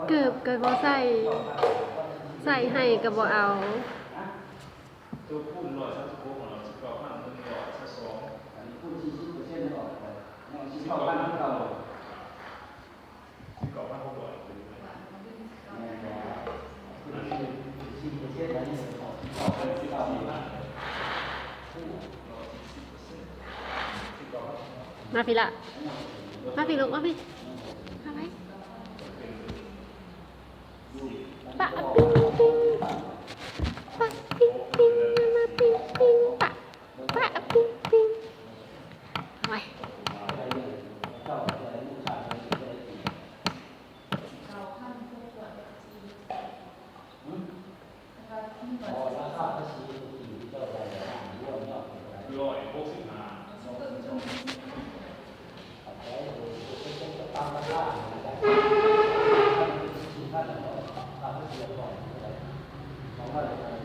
ເກີບກໍບໍ່ໃສ່ ໃສ່ໃຫ້ກໍບໍ່ເອົາ. ມາພີ້ລະ ມາພີ້ລູກ ມາພີ້ ເຂົ້າໄປ. ປະປິງປິງ ປະປິງປິງ ມາປິງປິງ ປະ ປະປິງປິງ ໂອ້ຍ. ຮ້ອຍຫົກສິບຫ້າ.